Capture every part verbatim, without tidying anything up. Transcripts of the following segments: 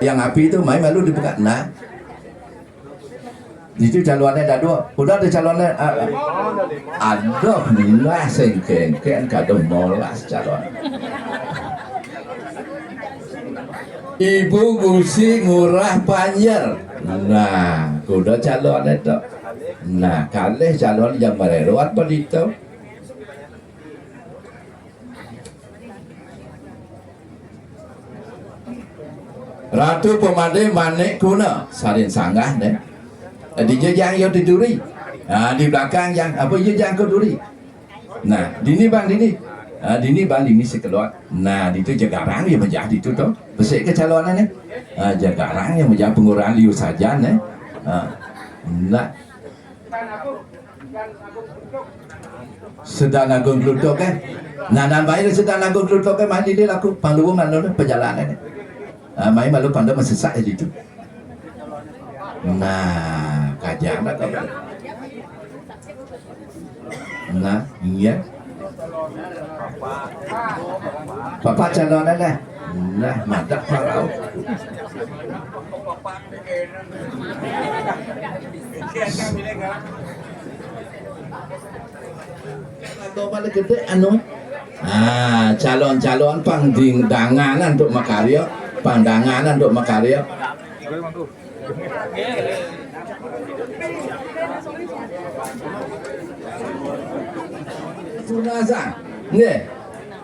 Yang api tu mai malu dibuka. Nah. Ditu calonné dadua. Udah ada calonné, ah, ah. Aduh, nah sing kéngkén kada molas calon. Ibu Gusi Ngurah Panjer. Nah, kuda calonné to. Nah, kalih calon jam marerot padito. Ratu Pemade Manik Kuna, salin sanggah né. Di jejang yo di duri. Ah, di belakang jang, apa yo jang ke duri. Nah, dini bang dini. Ah, dini bang dini sekelot. Nah, ditu Jegarang yo majah ditu to. Besik ke calonné né. Ah, Jegarang yo majah Pengurahan Liu Sajan né. Ah, nah. Sedan Agung Kluthuk, eh. Nah, nan baé Sedan Agung Kluthuk, eh, mandi di laku pangluwung anu pejalanan, eh. Ah, mai malu panda masesak di situ. Nah, kajang dah kau. Nah, iya. Papa calonné dah. Nah, madak parau. Atau paling gedé anu. Ah, calon-calon pang ding-, danganan untuk makarya, pang danganan untuk makarya. Tunasa. Nggih.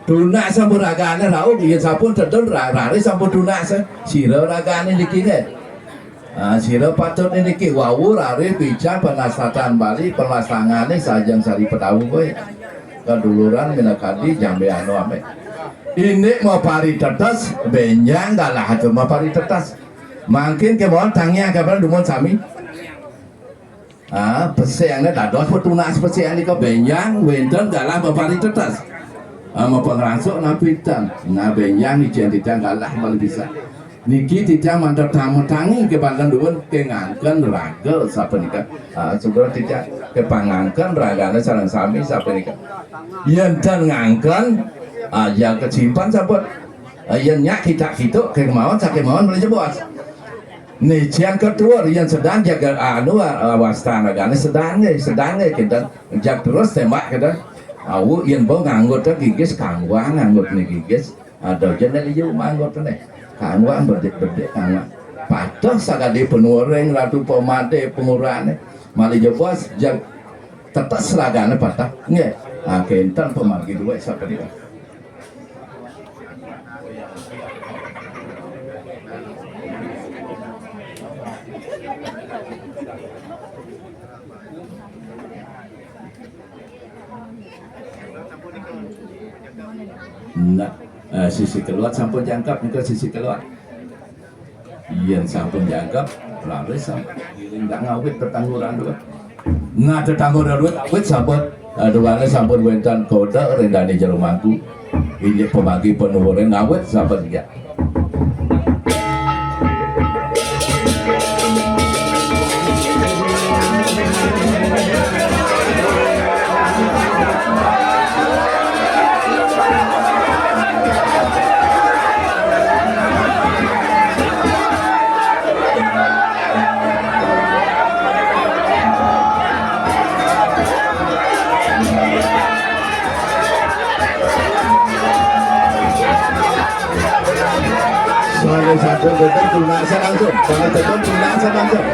Tunas sampun ragané rauh, yén sampun tedun ra-, raris sampun tunas. Sira ragané niki nggih. Ah, sira patut niki wau raris pican panasatan Bali, pelasangané sajeng sari petawu kowe. Kaduluran minakadi jambé anu amé. Indik maparitetes, bénjang galah atur maparitetes. Mangkin kémawon tangiang kabar dumun sami. Ah, peséngné dados petunas peséng nika bénjang wénten galah maparitetes. Ah, mapangrangsuk napi tan. Nah, bénjang icén titiang galah malih pisan. Niki titiang mantar tamu tangi kepanten dumun kengangken raga sapunika. Ah, sugra titiang kepangangken ragané sareng sami sapunika. Yén ten ngangken, ah, ya kesimpan sampun. Ah, yén nyak kitak kituk kémawon sakémawon malih jebos. Nician ketuur, yén sedang jaga anu, ah, wastan ragané sedang nggih, sedang nggih, kinten. Jag terus tembak kinten. Awu, yén bo nganggut gigis, kangguang nganggut né gigis. Ada jén liu manggut né. Kangguang bedik-bedik, kangguang. Patuh sakadi panuring Ratu Pemade pangurahané. Malih jebos, jag tetes ragané patah. Nggih. Ah, kinten pamargi duwé sakadi. Nah, eh, sisi keluar sampun jangkep nika sisi keluar. Yén sampun jangkep, raris sampun giring dak ngawit tetangguran dua. Nah, tetangguran dua, wit sampun, eh, duané sampun wénten koda ring dané jero mangku. Indik pemagi penuhurin ngawit sampun ya. Salah satu betul tunak saya langsung. Salah satu tunak saya langsung.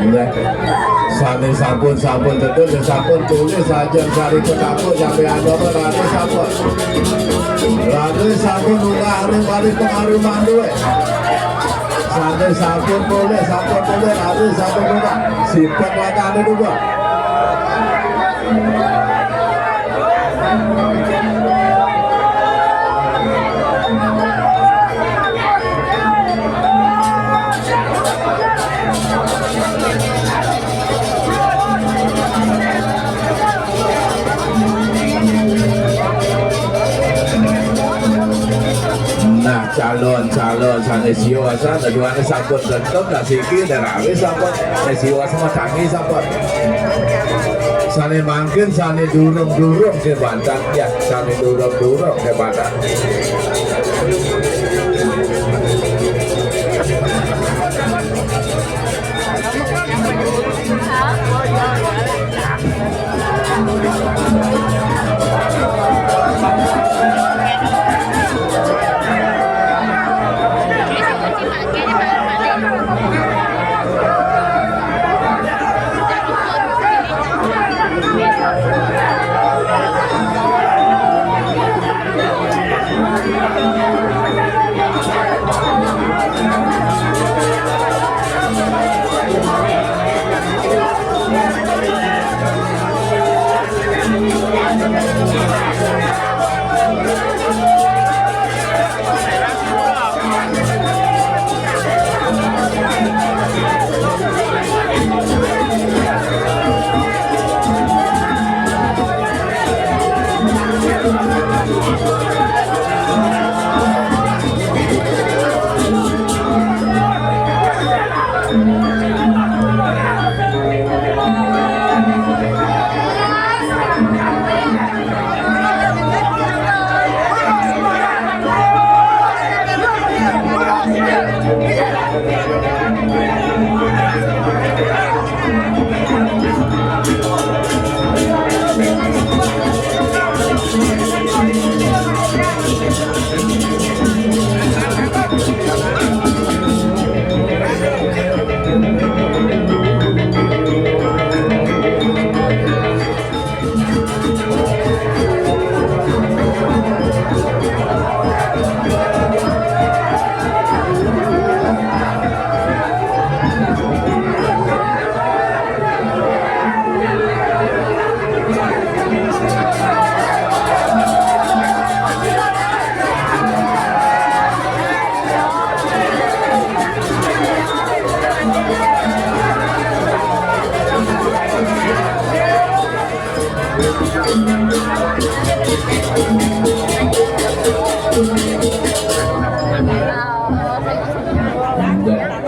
Nggih. Sane sampun, sampun tetu, ya sampun tulis aja sari ketapuk sampai agama lari sampun. Lari sampun ulah hari balik pengaruh manduwe. Sane sampun tulis, sampun tulis, lari sampun ulah. Sipet lakane dulu. Nah, calon-calon sane siwasa, tujuane sampun tentu, nah, siki, nah, rawe sampun, nah, siwasa madangi sampun. Sane mangkin, sane durung-durung ke Banten, ya, sane durung-durung ke Banten.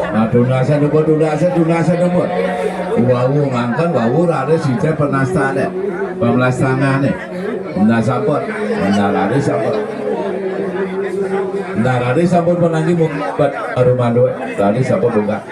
Nah, tunasan nomor, tunasan, tunasan nomor. Wau ngangkon, wau raris sithik penastane, pemlastangane. Nah, sampun. Nah, raris sampun. Nah, raris sampun penanggi mung bet arumanduwe. Raris sampun bongkar.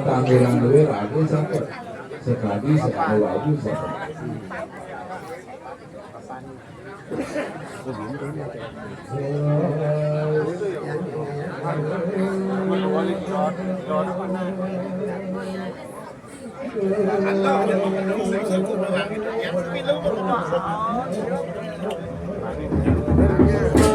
Tampilan duwe ragu satu. Sekali satu lagu satu. Beres.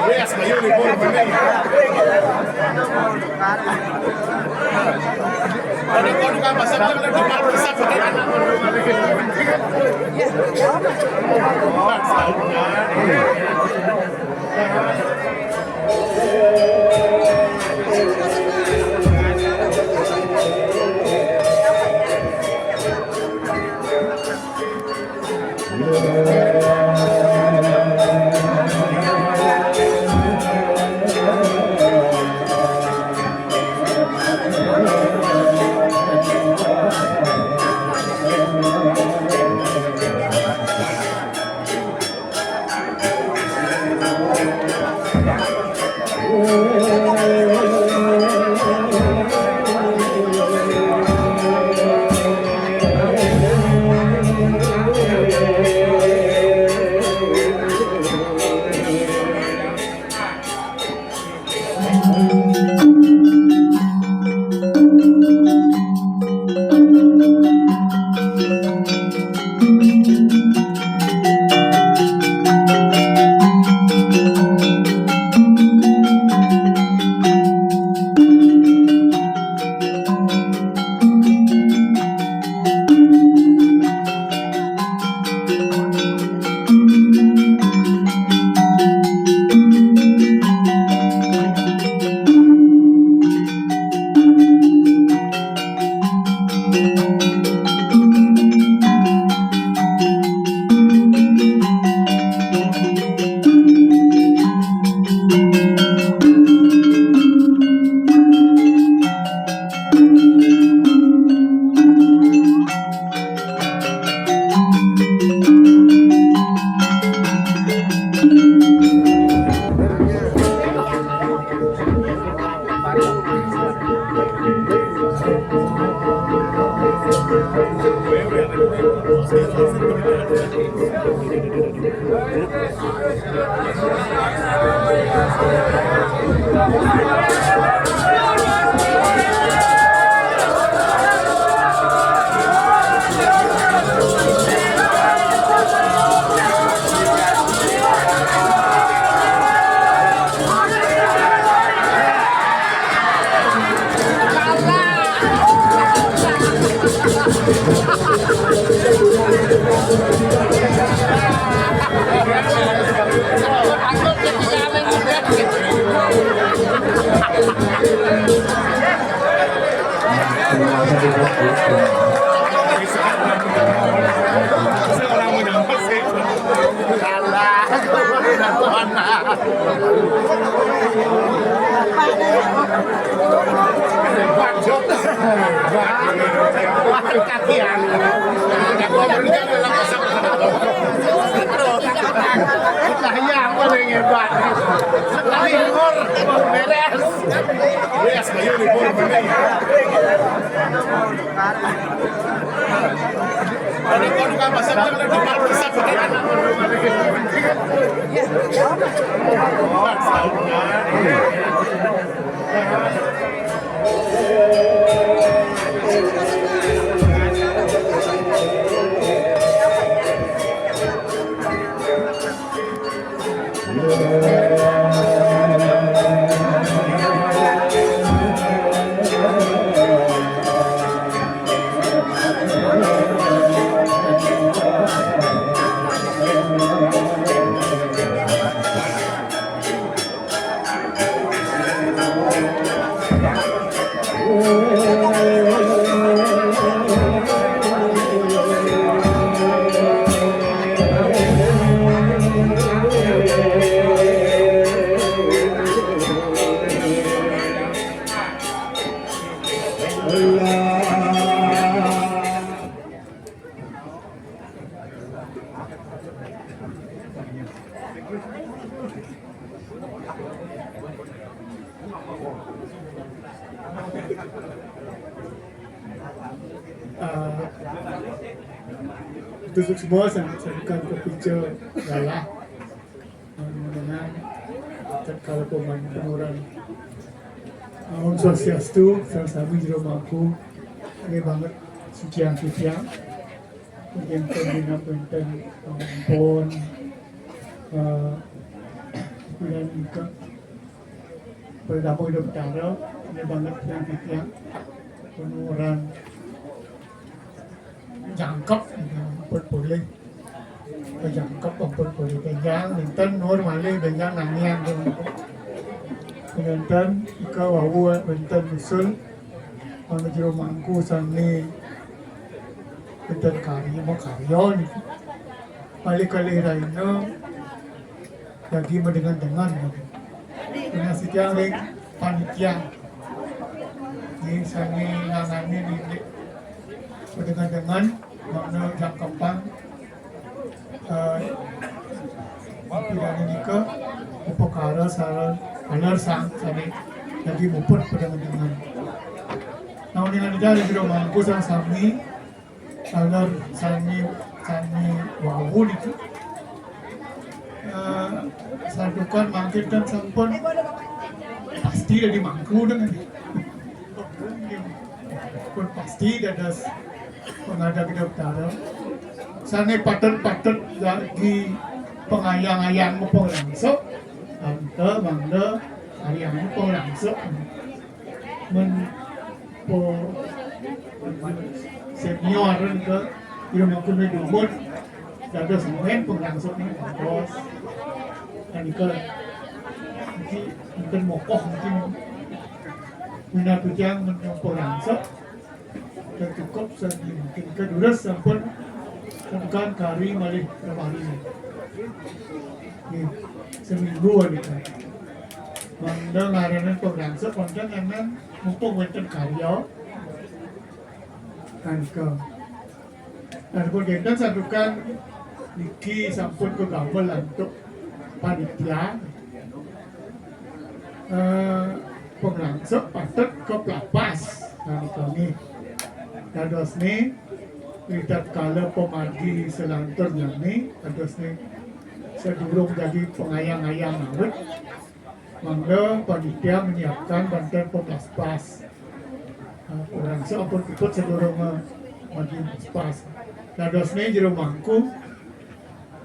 Beres, ayo, libur, mending. Beres. Beres, ayo, libur, mending. Ah, itu semua sangat sangat kepica galah. Dengan tatkala pemain penuran. Om Swastiastu, sareng sami jero mangku. Nggih banget, suciang titiang. Mungkin pembina penten, ampun. Eh, dan ke Perdamaian Betara, nggih banget, suciang titiang. Penuran jangkep, ampun polih. Jangkep ampun polih. Bénjang nénten, nuwun malih bénjang nanging. Nénten, ika wau nénten usul, mangda jero mangku sané nénten karya, makarya niki. Malih kalih rahina, dadi madengen-dengen. Dengan sitiang ring panitia. Nggih, sané nangani niki. Madengen-dengen, mangda jangkepang, eh, pidana nika, upakara sareng taler sang sané dadi muput madengen-dengen. Nah, uningan ida jero mangku sareng sami, taler sami, sami wau niki. Eh, santukan mangkin ten sampun pasti dadi mangku dengan. Pun pasti dados pangadeg Ida Betara. Sané patut-patut jagi pangayang-ayang mapanglangsuk, anta mangda ayang mapanglangsuk. Men po-, senior nika, ira mangkune dumut, dados main panglangsuk nika, bos. Kan nika, niki, mungkin mokoh, mungkin minat tujang men panglangsuk. Dan cukup saja. Mungkin kedurus sampun tekan kari malih kemari. Nggih, seminggu nika. Mangda ngaranin panglangsuk wonten anan mumpung wonten karya. Kan ke. Dan pun dinten santukan niki sampun kegamel antuk panitia. Eh, panglangsuk patut kaplapas. Nah, nika nggih. Dadosne, ritatkala pamargi salanturnyané, dadosne sadurung dadi pangayang-ayang ngawit, mangda panitia menyiapkan banten peplaspas. Nah, panglangsuk ampun puput sadurung, eh, margi plaspas. Dadosne jero mangku,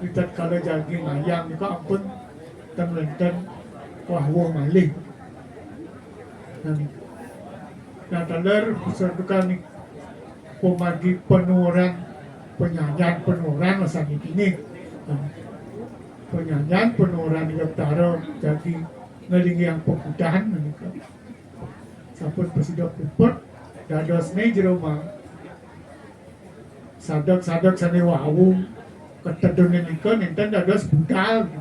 ritatkala jagi ngayang nika ampun ten wenten wawuh malih. Nah, nah, taler santukan nika pamargi panuran, panyanyan panuran saniki nggih. Nah, panyanyan panuran Ida Betara jagi ngelinggihang peputan nika. Sampun prasida puput, dadosne jero mang-, sadek-sadek sane wau katedune nika nenten dados budal.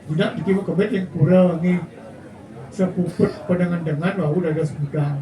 Jinak niki makebet ing pura nggih. Sapuput panangan-tangan wau dados budal.